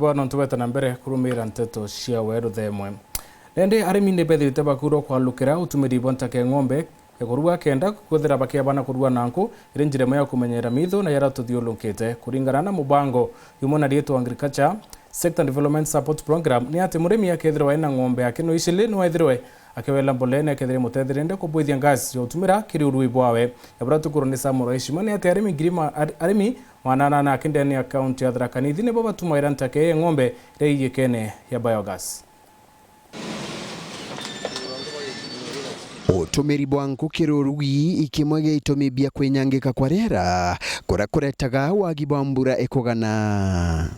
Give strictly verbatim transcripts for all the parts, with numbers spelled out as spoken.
Bwana, nontu bweta na mbere kurumira nteto cia weru themwe. Nandi arimi ni bethirite bakurwa kwalukira utumiri bwa ntaka ya ng'ombe ya kurua kenda kwithira bakiabana kurua na nku iri njira imwe ya kumenyera mitho na yara tuthiurukite. Kuringana na mubango yumwe na riitwa Agriculture Sector Development Support Program, ni ati murimi akethirwa ena ng'ombe yake no icili no ethirwe akiwela mbolene akethire mutetherinde kubwithia gas ya utumira kiri urui bwawe. Ya bura tukurwa ni Samuel Waishima ni ati arimi ngiri ma-, ar-, arimi manana na aki ndene ya kaunti ya Tharaka Nithi nibo batumaira ntaka ya ng'ombe iria igikene ya biogas. Utumiri bwa nku kiri urugi ikimwe gia itumi bia kwinyangika kwa riera, kuria kuretaga wagi bwa mbura ikugana.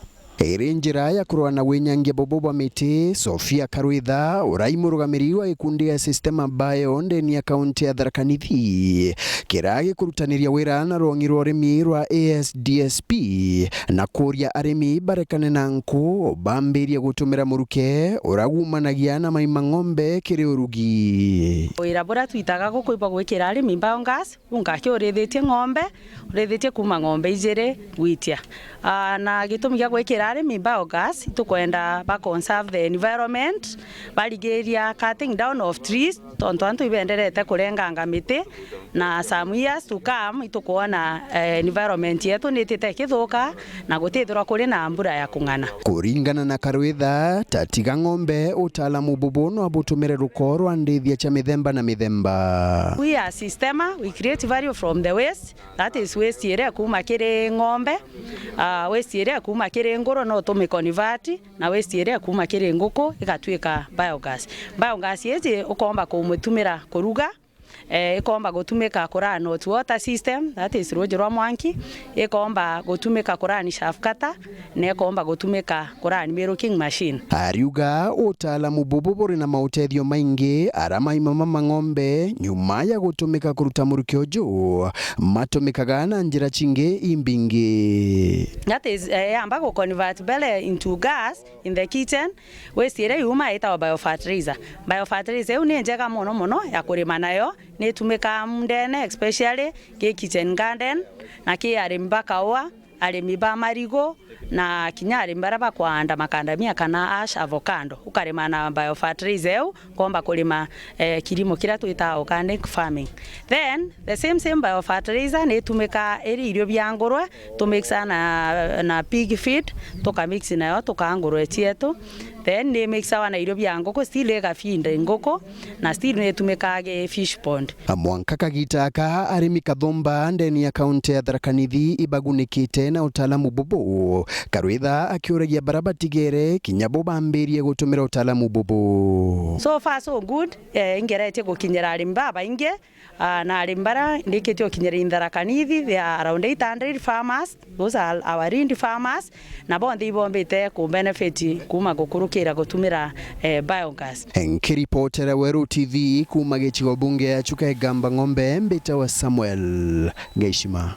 Iri njira ya kurwa na winyangia bubu bwa miti, Sofia Karwitha, urai murugamiri wa gikundi ya Systema Bio ndeni ya kaunti ya Tharaka Nithi, kiria gikurutaniria wira na rwongi rwa urimi rwa A S D S P, na kuria arimi barekane na nku, bambirie gutumira muruke uria gumanagia na mai ma ng'ombe kiri urugi. Wira buria twitaga guku ibwa gwikira arimi biogas, unka aki urithitie ng'ombe, urithitie kuuma ng'ombe ijiri gwitia. Ah, na gitumi gia gwikira arimi biogas, itukwenda ba conserve the environment, barigiria cutting down of trees, tontu antu ibenderete kurenganga miti, na some years to come, itukwona, eh, environment yetu nitite ikithuka, na gutithirwa kuri na mbura ya kung'ana. Kuringana na Karwitha, tatiga ng'ombe, utaalamu bubu no abutumire ruko rwa ndithia cia mithemba na mithemba. We are Systema, we create value from the waste, that is waste iria ikuuma kiri ng'ombe, ah, waste iria ikuuma kiri nguru no tumiconvert, na waste iria ikuuma kiri nguku igatuika biogas. Biogas iji ukomba kumutumira kuruga, eh, ikomba gutumika kurun hot water system, that is ruuji rwa mwanki, ikomba gutumika kurun chaff cutter, na ikomba gutumika kurun milking machine. Ariuga utaalamu bubu buri na mautethio maingi, ara maima ma mang'ombe, nyuma ya gutumika kuruta muruke uju, matumikaga na njira cingi imbingi. That is, eh, yamba gu convert mbere into gas in the kitchen, waste iria yuma itawa biofertilizer. Biofertilizer iu ni njega mono mono ya kurima nayo, ni itumikaa mundene, especially ki kitchen garden, na ki arimi ba kaua, arimi ba marigu, na kinya arimi baria bakwaanda macadamia kana ash avocado. Ukarima na biofertilizer iu, komba kurima, eh, kirimo kiria twitaa organic farming. Then, the same, same biofertilizer ni itumikaa iri irio bia ngurwe, tumixa na, na pig feed, tukamix nayo, tukaa ngurwe cietu. Then, ni mixawa na irio bia nguku, still igafeed nguku, na still ni itumikaa gi fish pond. Mwanka kagita aka, arimi kathumba ndeni ya kaunti ya Tharaka Nithi ibagunikite na utaalamu bubu. Karwitha akiuragia bara batigere kinya bo bambirie gutumira utaalamu bubu. So far, so good. Eh, ingeretie gukinyira arimi babaingi, ah, na arimi baria ndikitie gukinyira in Tharaka Nithi, they are around eight hundred farmers. Those are our real farmers, na bonthe ibombite ku benefit kuuma gukurukira gutumira, eh, biogas. Nkiripotera Weru T V kuuma gicigo bunge ya Chuka Igamba Ng'ombe, mbitawa Samuel Ngeishima.